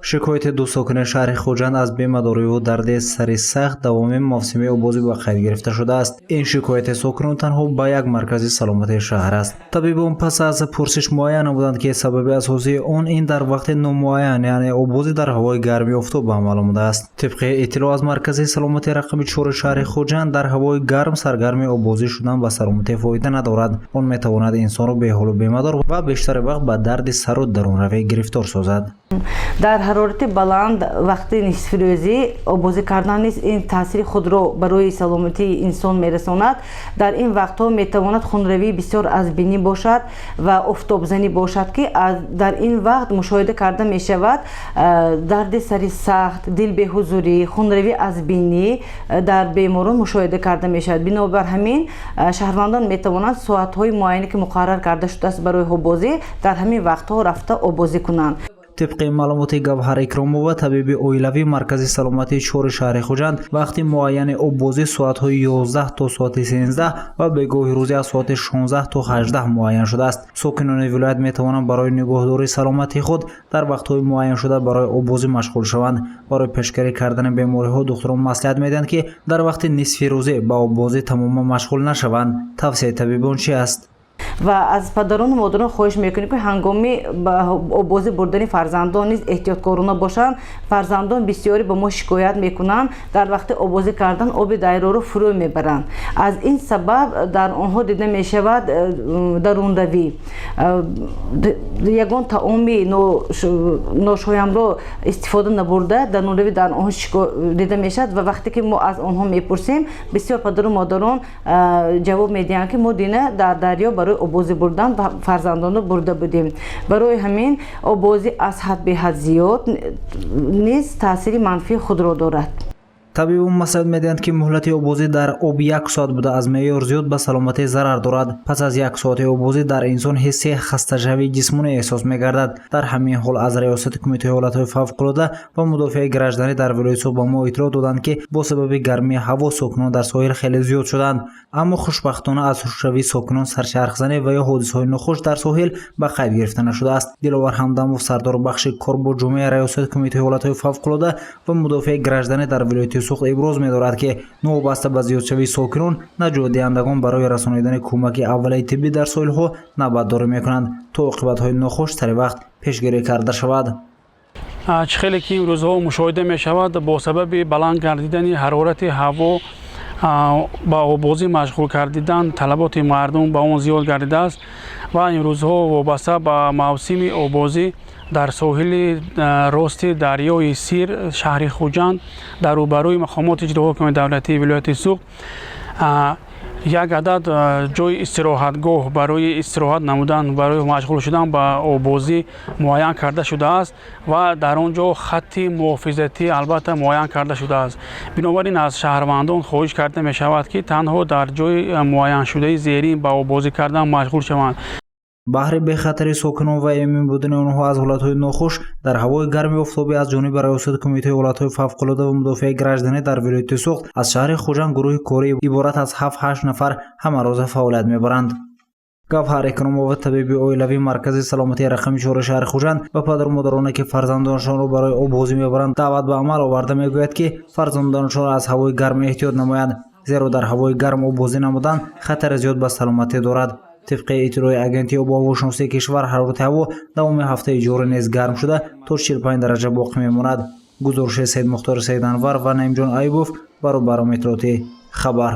Шикояти ду сокини шаҳри Хуҷанд аз бемадориву дарди сари сахт давоми мавсими оббозӣ ба қайд гирифта шудааст. Ин шикояти сокинон танҳо ба як маркази саломатии шаҳр аст. Табибон пас аз пурсиш муайян намуданд, ки сабаби асосии он ин дар вақти номуайян, яъне оббозӣ дар ҳавои гарми офтоб ба амал омадааст. Тибқи иттилоъ аз маркази саломатии рақами чори шаҳри Хуҷанд, дар ҳавои гарм саргарми оббозӣ шудан ба саломатӣ фоида надорад. Он метавонад инсонро беҳолу бемадор ва бештари вақт ба дарди сару дарунравӣ гирифтор созад. Дар ҳарорати баланд вақти нисфирӯзӣ оббозӣ кардан низ ин таъсири худро барои саломатии инсон мерасонад. Дар ин вақтҳо метавонад хунравии бисёр аз бинӣ бошад ва офтобзанӣ бошад, ки дар ин вақт мушоҳида карда мешавад дарди сари сахт, дилбеҳузурӣ, хунравӣ аз бинӣ дар беморон мушоҳида карда мешавад. Бинобар ҳамин шаҳрвандон метавонанд соатҳои муайяне, ки муқаррар карда шудааст барои оббозӣ, дар ҳамин вақтҳо рафта оббозӣ кунанд. Тибқи маълумоти Гавҳар Икромова, табиби оилавии маркази саломатии чори шаҳри Хуҷанд, вақти муайяни оббозӣ соатҳои 11 то соати 13 ва бегоҳи рӯзӣ аз соати 16 то 18 муайян шудааст. Сокинони вилоят метавонанд барои нигоҳдории саломатии худ дар вақтҳои муайяншуда барои оббозӣ машғул шаванд. Барои пешгирӣ кардани бемориҳо духтурон маслиҳат медиҳанд, ки дар вақти нисфирӯзӣ ба оббозӣ тамоман машғул нашаванд. Тавсияи табибон чи аст? Ва аз падарону модарон хоҳиш мекунем, ки ҳангоми оббозӣ бурдани фарзандон низ эҳтиёткорона бошанд. Фарзандон бисёре ба мо шикоят мекунанд, дар вақти оббозӣ кардан оби дарёро фурӯ мебаранд. Аз ин сабаб дар онҳо дида мешавад дарунравӣ. Ягон таоми ношоямро истифода набурда, дарунравӣ дар онҳо дида мешавад. Ва вақте ки мо аз онҳо мепурсем, бисёр падару модарон ҷавоб медиҳанд, ки мо дина дар дарё барои оббозӣ бурдан ва фарзандонро бурда будем. Барои ҳамин оббозӣ аз ҳад беҳад зиёд низ таъсири манфии худро дорад. Табибон маслиҳат медиҳанд, ки муҳлати оббозӣ дар об як соат буда, аз меъёр зиёд ба саломатӣ зарар дорад. Пас аз як соати оббозӣ дар инсон ҳисси хасташавии ҷисмонӣ эҳсос мегардад. Дар ҳамин ҳол аз Раёсати Кумитаи ҳолатҳои фавқулода ва мудофиаи гражданӣ дар вилояти Суғд ба мо иттилоъ доданд, ки бо сабаби гармии ҳаво сокинон дар соҳил хеле зиёд шуданд, аммо хушбахтона аз ҳушшавии сокинон сарчархзанӣ ва ё ҳодисаҳои нохуш дар соҳил ба қайд гирифта нашудааст. Диловар Ҳамдамов, сардори бахши кор бо ҷомеа, Раёсати Кумитаи ҳолатҳои фавқулода ва мудофиаи гражданӣ дар вилояти Суғд, иброз медорад, ки новобаста ба зиёдшавии сокинон, наҷотдиҳандагон барои расонидани кӯмаки аввалияи тиббӣ дар соҳилҳо навбатдорӣ мекунанд, то оқибатҳои нохуш сари вақт пешгирӣ карда шавад. Чӣ хеле ки имрӯзҳо мушоҳида мешавад, бо сабаби баланд гардидани ҳарорати ҳаво ба оббозӣ машғул гардидан талаботи мардум ба он зиёд гардидааст. Ва имрӯзҳо вобаста ба мавсими оббозӣ дар соҳили рости дарёи Сир шаҳри Хуҷанд, дар рӯбарӯи мақомоти иҷроии ҳокимияти давлатии вилояти Суғд, як адад ҷои истироҳатгоҳ барои истироҳат намудан, барои машғул шудан ба оббозӣ муайян карда шудааст ва дар он ҷо хатти муҳофизатӣ албатта муайян карда шудааст. Бинобар ин аз шаҳрвандон хоҳиш карда мешавад, ки танҳо дар ҷои муайяншудаи зерин ба оббозӣ кардан машғул шаванд. Баҳри бехатарии сокинон ва эмин будани онҳо аз ҳолатҳои нохуш дар ҳавои гарми офтобӣ аз ҷониби Раёсати Кумитаи ҳолатҳои фавқулода ва мудофиаи гражданӣ дар вилояти Суғд аз шаҳри Хуҷанд гурӯҳи корӣ иборат аз ҳафт-ҳашт нафар ҳамарӯза фаъолият мебаранд. Гавҳар Икромова, табиби оилавии маркази саломатии рақами чори шаҳри Хуҷанд, ба падару модароне, ки фарзандонашонро барои оббозӣ мебаранд, даъват ба амал оварда, мегӯяд, ки фарзандонашонро аз ҳавои гарм эҳтиёт намоянд, зеро дар ҳавои гарм оббозӣ намудан хатари зиёд ба саломатӣ дорад. Тибқи иттилои Агентии обу ҳавошиносии кишвар, ҳарорати ҳаво давоми ҳафтаи ҷорӣ низ гарм шуда, то 45 дараҷа боқӣ мемонад. Гузориши Саидмухтори Саиданвар ва Наимҷон Аюбов барои барномаи иттилоотии «Хабар».